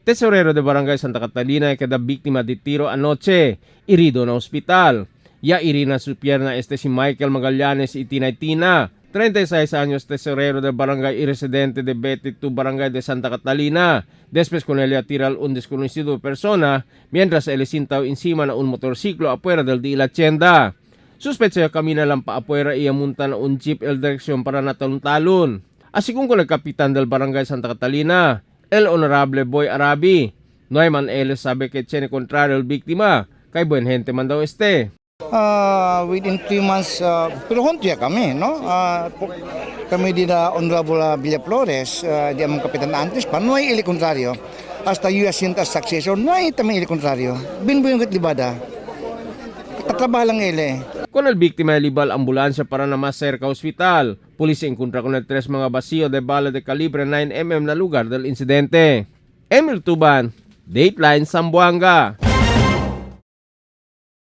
Tesorero de Barangay Santa Catalina queda víctima de tiro anoche, herido na hospital. Ya irina su pierna este si Michael Magallanes y Tinaytina, 36 años, tesorero del barangay y residente de Betty 2 Barangay de Santa Catalina. Después con él tirar un desconocido persona mientras él sentado encima na un motorciclo afuera del de la tienda. Suspecha camina lang pa afuera y munta na un jeep el dirección para natalon-talon. Así con el capitán del barangay Santa Catalina, el honorable Boy Arabi. No hay man él sabe que tiene contrario el víctima, kay buen gente man daw este. Within 3 months, pero hunto kami, no? Kami di na Honorable Villaflores, di among kapitan antes pa, no hay ili contrario. Hasta US as successor, no hay también ili contrario. Binbuyong kat libada. Tatrabaho lang ili. Con el víctima libal ambulancia para na más cerca hospital. Policía encontró con el tres mga vacío de bala de calibre 9 mm na lugar del incidente. Emil Tuban, Dateline Zamboanga.